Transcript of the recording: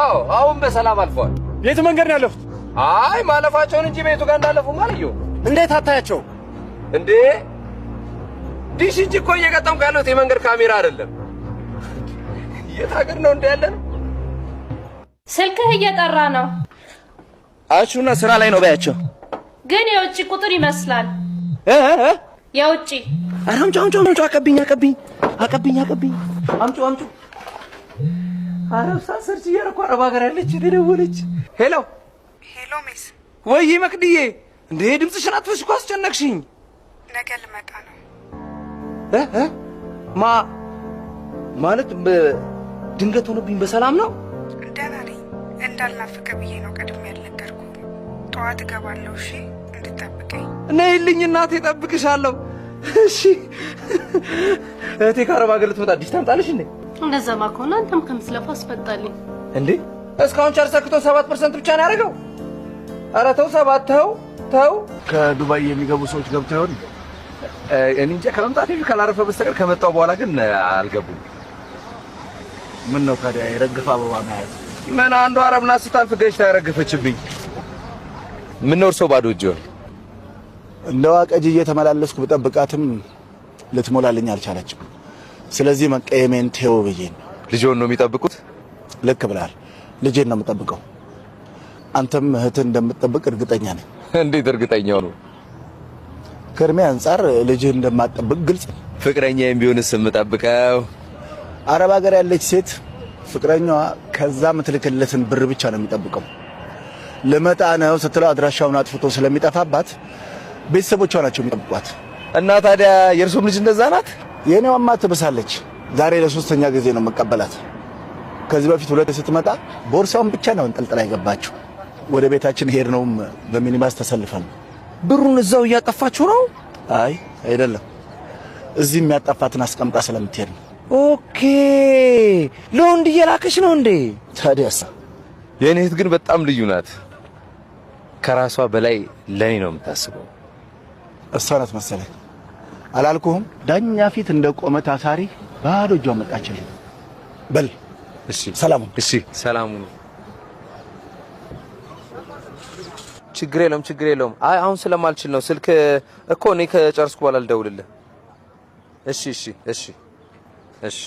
አዎ፣ አሁን በሰላም አልፈዋል። የቱ መንገድ ነው ያለፉት? አይ፣ ማለፋቸውን እንጂ ቤቱ ጋር እንዳለፉ አላየሁም። እንዴት አታያቸው? እንዴ፣ ዲሽ እንጂ እኮ እየገጠምኩ ያለሁት የመንገድ ካሜራ አይደለም። የት ሀገር ነው እንደ ያለ ነው? ስልክህ እየጠራ ነው። አሹና ስራ ላይ ነው በያቸው። ግን የውጭ ቁጥር ይመስላል። እ እ የውጭ። ኧረ አምጪው፣ አምጪው፣ አምጪው፣ አቀብኝ፣ አቀብኝ፣ አቀብኝ፣ አቀብኝ፣ አምጪው፣ አምጪው። አረብ search እያደረኩ አረብ ሀገር ያለች የደወለች። ሄሎ። ሄሎ ሜስ። ወይ መቅድዬ፣ እንዴ፣ ድምፅሽን አጥፈሽ እኮ አስጨነቅሽኝ። ነገ ልመጣ ነው። እ እ ማ ማለት ድንገት ሆኖብኝ፣ በሰላም ነው? ደህና ነኝ። እንዳልናፍቅ ብዬ ነው ቀድሜ ያልነገርኩህ። ጠዋት እገባለሁ። እሺ፣ እንድጠብቀኝ። ነይልኝ እናቴ፣ እጠብቅሻለሁ። እሺ፣ እህቴ ከአረብ ሀገር ልትመጣ ዲሽ ታምጣልሽ እንዴ? እንደዛማ ከሆነ አንተም ከምትለፋ አስመጣልኝ። እንዴ፣ እስካሁን ቻርጅ ሰክቶ 7% ብቻ ነው ያደረገው። ኧረ ተው፣ 7፣ ተው ተው። ከዱባይ የሚገቡ ሰዎች ገብተው ይሆን? እኔ እንጃ፣ ከመምጣቴ በፊት ካላረፈ በስተቀር ከመጣሁ በኋላ ግን አልገቡም። ምን ነው ታዲያ የረገፈ አበባ መያዝ? ምን፣ አንዱ አረብ ናት፣ ስታልፍ ገጭታ ያረገፈችብኝ። ምን ነው እርሶ ባዶ እጅ ሆነ? እንደ ዋቀጅ እየተመላለስኩ ብጠብቃትም ልትሞላልኝ አልቻለችም። ስለዚህ መቀየሜን ተይው ብዬ ነው። ልጅዎን ነው የሚጠብቁት? ልክ ብለሃል። ልጄን ነው የምጠብቀው። አንተም እህትህን እንደምትጠብቅ እርግጠኛ ነኝ። እንዴት እርግጠኛ ሆኑ? ከእድሜ አንጻር ልጅህን እንደማትጠብቅ ግልጽ ነው። ፍቅረኛዬም ቢሆንስ የምጠብቀው? አረብ ሀገር ያለች ሴት ፍቅረኛዋ ከዛ ምትልክለትን ብር ብቻ ነው የሚጠብቀው። ልመጣ ነው ስትለው አድራሻውን አጥፍቶ ስለሚጠፋባት ቤተሰቦቿ ናቸው የሚጠብቋት። እና ታዲያ የእርሶም ልጅ እንደዛ ናት? የኔዋማ ትብሳለች። ዛሬ ለሶስተኛ ጊዜ ነው የምቀበላት። ከዚህ በፊት ሁለት ስትመጣ ቦርሳውን ብቻ ነው እንጠልጥላ የገባችው። ወደ ቤታችን ሄድነውም በሚኒባስ ተሰልፈን። ብሩን እዛው እያጠፋችሁ ነው? አይ አይደለም፣ እዚህ የሚያጠፋትን አስቀምጣ ስለምትሄድ ነው። Okay፣ ለወንድ እየላከች ነው እንዴ? ታዲያስ? የእኔ እህት ግን በጣም ልዩ ናት። ከራሷ በላይ ለኔ ነው የምታስበው። እሷ ናት መሰለኝ። አላልኩህም? ዳኛ ፊት እንደቆመ ታሳሪ ባዶ እጇን መጣችልኝ። በል እሺ፣ ሰላሙ። እሺ፣ ሰላሙ ነው። ችግር የለውም፣ ችግር የለውም። አይ፣ አሁን ስለማልችል ነው። ስልክ እኮ እኔ ከጨረስኩ በኋላ ልደውልልህ። እሺ፣ እሺ፣ እሺ፣ እሺ።